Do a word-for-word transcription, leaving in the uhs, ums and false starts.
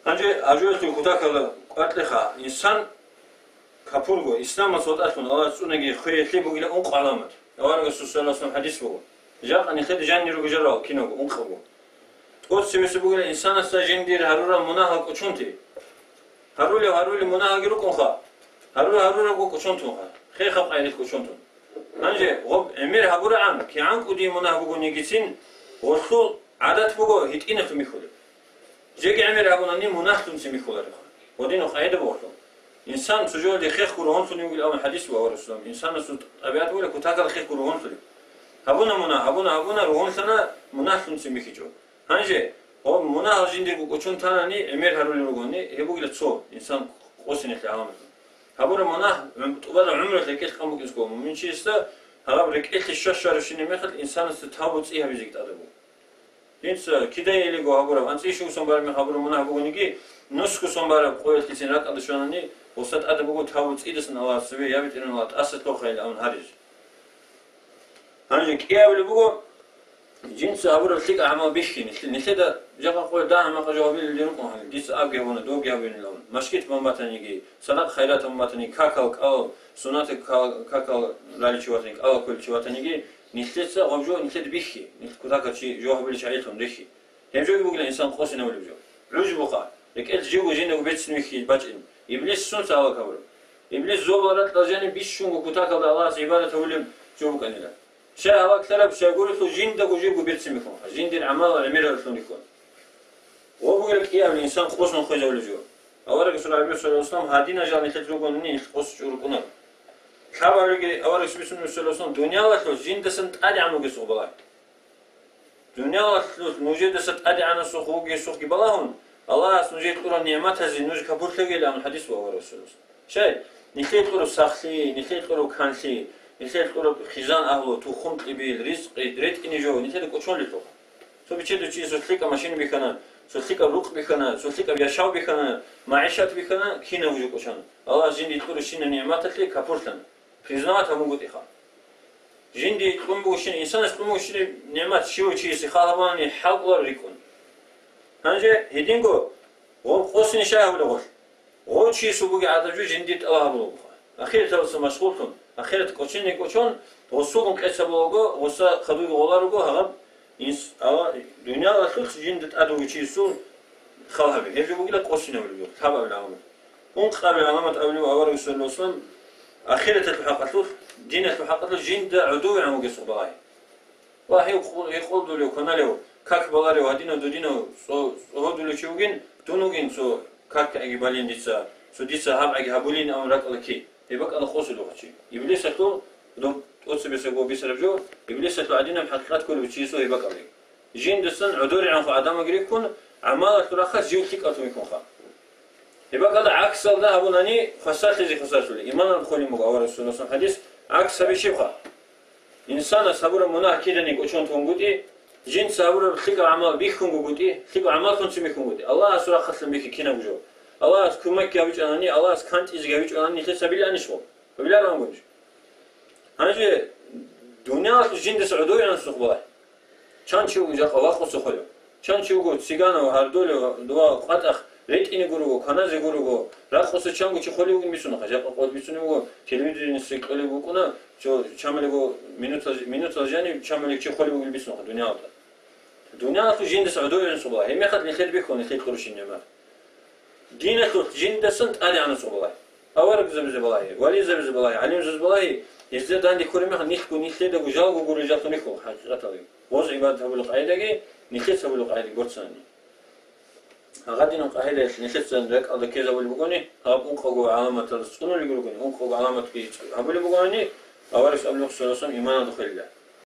Гьанже гьаб жоялъул кутакалда кӀваркьеха, инсан капурго, исламалъул ватӀалъун Аллагьас цӀунаги хвеялъе бугила ункъ гӀаламат. Аварагасул саллаллагьу гӀалайгьи ва саллам хӀадис буго. Жакъа нилъеда жанир руго жарал киналго, ункъабго. ТӀоцебесеб бугила инсанасда жиндир гьарурал мунагьал кӀочон те. Гьарулев-гьарулев мунагьалги рукӀунха. Гьарулев-гьарурабго кӀочон тунха. Хехаб къайилъ кӀочон тун. Гьанже гъоб гӀемер гьабурагӀан, кигӀан кӀудияб мунагь бугонигицин, гъолъул гӀадат буго гьитӀинахъе михьулеб. Жеги гӀемер гьабунани мунагьлъунцин михьуларебха. Гъодинаб къагӀида буго гъолъул. Инсан цо жоялде хехго ругьунлъулев вугилан абун хӀадис буго аварагасул. Инсанасул тӀабигӀат бугила кутакалда хехго ругьунлъулеб. Гьабуна мунагь, гьабуна, гьабуна, ругьунлъана, мунагьлъунцин михьичӀо. Гьанже, гъоб мунагьал жиндирго кӀочон танани, гӀемер гьарулел ругони, гьеб бугила цо, инсан къосиналъе гӀаламат. Гьабураб мунагь, гӀум-, тӀубараб гӀумруялъ рекӀелъ къан букӀинского муъминчиясда, гьаб рекӀелъе ща-, щварабщинаб мехалъ инсанасда тавбу цӀи гьабизеги тӀадаб буго. Жинца кидаялиго гьабураб, анцӀила щуго сон бараб мехалъ гьабураб мунагь бугониги, нусго сон бараб къоялъгицин ракӀалде щванани, гъосда тӀадаб буго тавбу цӀидасан Аллагьас цебе, я БетӀергьан Аллагь, тӀаса лъохъайилан абун гьаризе. Гьанже кӀиабилеб буго, жинца гьабураб лъикӀаб гӀамал бихьи, нилъ-, нилъеда жакъа къоялъ дагьа-макъа жо гьабилелги рукӀун гьаниб, дица абги гьабуна, добги гьабунилан. Машгитаб батаниги, садакъа-хайратаб батаниги, какал, кӀал, суннатаб кал-, какал раличи ватаниги, кӀалал кколичи ватаниги, нилъеца гъоб жо нилъеда бихьи, нилъ кутакалда чи жо гьабулел чагӀилъун рихьи. Гьеб жоги бугила инсан къосинабулеб жо. ГӀужбуха, рекӀелъ живго жиндаго берцин вихьи бачӀин. Иблис сунца гьалаг гьабураб? Иблис зобал ракьалда жаниб бищунго кутакалда Аллагьасе гӀибадат гьабулеб жо букӀанила. Щай гьалаглъараб, щайгурелъул жиндаго живго берцин бихьун, жиндир гӀамалал гӀемераллъун рихьун. Ва бугила кӀиабилеб инсан къосун хвезабулеб жо. Аварагасул гӀалайгьи ссалату вассалам гьадинал жал нилъелъ ругони, нилъ къосичӀого рукӀунар. Лъабабилебги аварагас бицунеб, саллаллагьу гӀалайгьи ва саллам, дуниялалъулъ жиндасан тӀадегӀан вугесухъ балагье. Дуниялалъулъ нужедаса тӀадегӀанасухъ вугесухъги балагьун, Аллагьас нужее кьурал нигӀматазе нуж капурлъагейилан абун хӀадис буго аварагасул. Щай, нилъее кьураб сахлъи, нилъее кьураб канлъи, нилъее кьураб хъизан-агьлу, тухум-кьибил, ризкъи, ретӀине жо нилъеда кӀочонлъухъ. Цо бечедав чиясул лъикӀаб машина бихьана, цо лъикӀаб рукъ бихьана, цо лъикӀаб яшав бихьана, магӀишат бихьана, кинабго жо кьучӀана. Аллагьас жиндие кьурабщинаб нигӀматалъе капурлъана. Признавать гьабунгутӀиха. Жиндие кьун бугощин, инсанас кьун бугощин нигӀмат щивав чиясе хал гьабунани хӀалкӀоларо рикӀкӀун. Гьанже гьединго гъоб къосине щай гьабулеб гъолъ? Гъов чиясул бугеб гӀадаб жо жиндир тӀалаб гьабулаго. Ахираталдаса машгъуллъун, ахират кӀочине кӀочон, гъосулгун къец гьабулаго, гъоса хадуги гъоларого гьаб инс-, ала, дуниялалъулъ жинда тӀад вугев чиясул хал гьаби. Гьеб жо бугила къосинабулеб жо, лъабабилеб гӀаламат. Ункъабилеб гӀаламат абулеб аварагас, саллаллагьу гӀалайгьи ва саллам, ахираталъул хӀакъалъулъ, диналъул хӀакъалъулъ жинда гӀодовегӀан вугесухъ балагье. Ва гьев къу-, гьекъолдулев, кваналев, как баларев, гьадинав-дудинав цо-, цӀогьодулев чи вугин, дун вугин цо какгӀаги балин дица, цо дица гьабгӀаги гьабулин абун ракӀалда ккей. Гьеб бакӀалда къосулев чи. Иблисалъул, доб тӀоцебесеб бисараб жо, иблисалъул гӀадинаб хӀакъикъат кколев чиясул гьеб бакӀалде. Жиндасан гӀодоригӀанха гӀадамаги риккун, гӀамалалъул рахъалъ жив лъикӀалъун вихьунха. Гьеб бакӀалда гӀаксалда гьабунани хвасарлъизе хвасарлъула. Иманалда холин буго аварагасул хӀадис, гӀакс гьаби щибха? Инсанас гьабураб мунагь киданиги кӀочон тунгутӀи, жинца гьабураб лъикӀаб гӀамал бихьунгугутӀи, лъикӀаб гӀамаллъунцин бихьунгутӀи, Аллагьасул рахъалъан бихьи кинабго жо. Аллагьас кумекги гьабичӀанани, Аллагьас кантӀизеги гьабичӀанани нилъеца билаанищ гъо? Биларан гурищ? Гьанже дуниялалъул жиндаса гӀодовегӀан сухъ балагь. Чан чи вуго жакъа вакъуса холев? Чан чи вуго циганав, гьардолев, дова къватӀах ретӀине гурого, кваназе гурого, ракъуса чанго чи холев вугин бицунха, жакъа къо бицунеб буго, телевидениеса кьолеб букӀуна, цо чамалиго минутал, минутал жаниб чамалиго чи холев вугин бицунха дуниялалда. Дуниялалъул жиндаса гӀодовегӀан сухъ балагь, гьеб мехалъ нилъеда бихьула нилъее кьурабщинаб нигӀмат. Диналъулъ жиндасан тӀадегӀанасухъ балагь. Аварагзабизе балагье, вализабизе балагье, гӀалимзабизе балагье, гьезда данде ккураб мехалъ нилъго нилъедаго жалго гурел жаллъун рихьула хӀакъикъаталги. Гъоз гӀибадат гьабулеб къагӀидаги, нилъеца гьабулеб къагӀидаги борцанани. Гьагъадинаб къагӀидаялъ нилъеца ракӀалда ккезабулеб бугони, гьаб ункъабго гӀаламаталда цӀунулелги ругони, ункъабго гӀаламатги гьабулеб бугони, аварагас абулеб, саллаллагьу гӀалайгьи ва саллам, иманалда холила.